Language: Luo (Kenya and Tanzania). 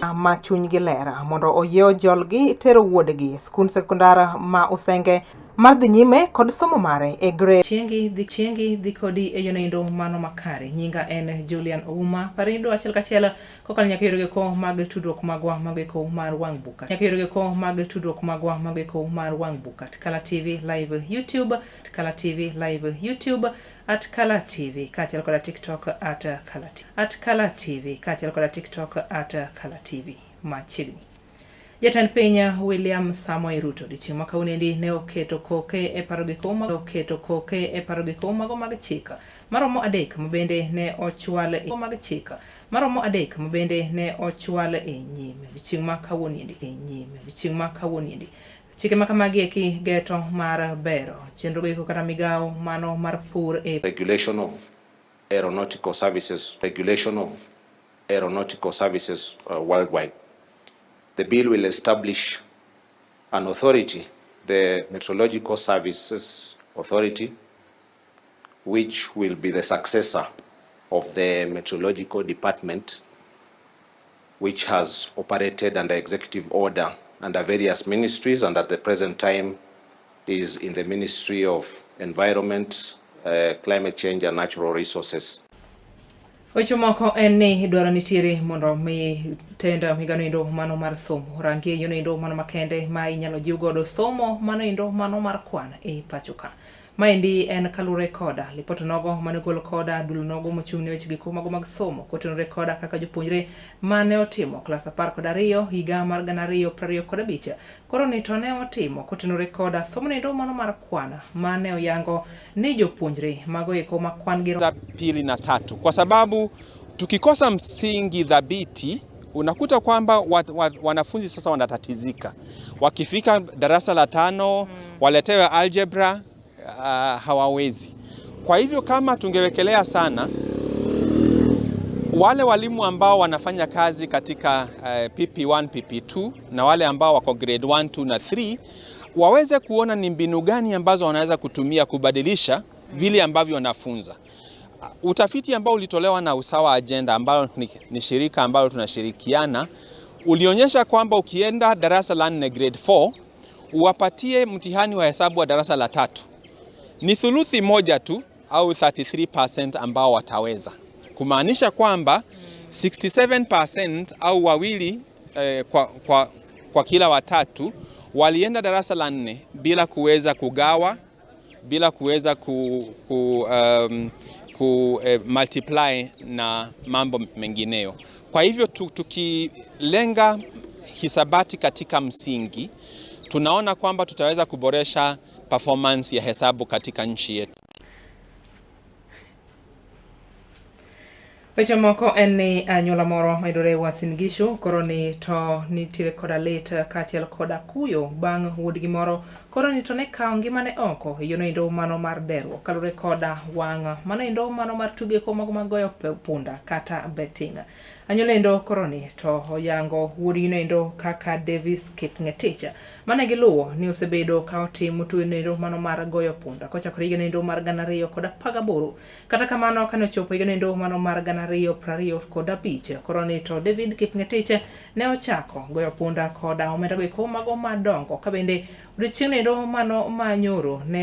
Ma chunygi ler mondo oyie ojolgi tero wuodgi e skund sekondar ma Usenge mar dhi nyime kod somo mare e grade. Chiengi dhi kodi e yono mano makare. Nyinga en Julian Ouma. Pari do achiel kachiel kokalo nyaka yore go mag tudruok magwa mago mar wang' buka. Nyaka yore go mag tudruok magwa mago mar wang' buka. Kala TV live YouTube, Kala TV live YouTube at Kala TV kaachiel koda TikTok at Kala TV, at Kala TV kaachiel koda TikTok at Kala TV machiegni. Jatend piny William Samoei Ruto odiechieng' ma kawuonoendi ne oketo koke e paro giko oketo koke e paro giko mago mag chik maromo adek mabende ne ochwal e mag chik maromo adek mabende ne ochwal e nyime odiechieng' ma kawuonoendi e nyime odiechieng' ma kawuonoendi. Chike ma kamagi eki geto mar bero chenro go kata migawo mano mar pur e Regulation of Aeronautical Services, Regulation of Aeronautical Services worldwide. The bill will establish an authority, the Meteorological Services Authority, which will be the successor of the Meteorological Department, which has operated under executive order under various ministries and at the present time is in the Ministry of Environment, Climate Change and Natural Resources. Weche moko en ni dwaro nitiere mondo mi tend migano endo mano mar somo rangi yono endo mano makende ma inyalo jiw godo somo mano endo mano mar kwan e pacho ka. Maendi en kaluwore koda lipot nogo mane ogol koda duol nogo mochung' ne weche giko mago mag somo kotenore koda kaka jopuonjre mane otimo klas 12 higa mar 2025 koro ni to ne otimo kotenore koda somo nendo mano mar kwan mane oyango ni jopuonjre mago eko ma kwan gi pili na tatu, kwa sababu tukikosa msingi dhabiti unakuta kwamba wanafunzi sasa wanatatizika wakifika darasa la tano waletewe algebra hawawezi. Kwa hivyo kama tungewekelea sana wale walimu ambao wanafanya kazi katika PP1, PP2 na wale ambao wako grade 1, 2 na 3 waweze kuona ni mbinu gani ambazo wanaweza kutumia kubadilisha vile ambavyo wanafunza. Utafiti ambao ulitolewa na Usawa Agenda ambalo ni shirika ambalo tunashirikiana ulionyesha kwamba ukienda darasa la 4 grade 4 uwapatie mtihani wa hesabu wa darasa la tatu ni thuluthi moja tu au 33% ambao wataweza, kumaanisha kwamba 67% au wawili kwa kila watatu walienda darasa la 4 bila kuweza kugawa, bila kuweza ku multiply na mambo mengineyo. Kwa hivyo tukilenga hisabati katika msingi, tunaona kwamba tutaweza kuboresha performance ya hesabu katika nchi yetu. Weche moko en ni anyuola moro mayudore Uasin Gishu koro ni to nitiere koda lit kaachiel koda kuyo bang' wuodgi moro koro ni to ne kawo ngimane oko e yono endo mano mar derruok kaluwore koda wang' mano endo mano mar tuge mago mag goyo punda kata betting. Anyuola endo koro ni to oyango wuodgi no endo kaka Davis Kipng'etich mane giluwo ni osebedo ka otimo tuge endo mano mar goyo punda kochakore higa endo mar 2018. Kata kamano kane ochopo higa endo mano mar 2025 koro ni to David Kipng'etich ne ochako goyo punda koda omenda go eko mago madongo ka bende odiochieng' endo mano manyoro ne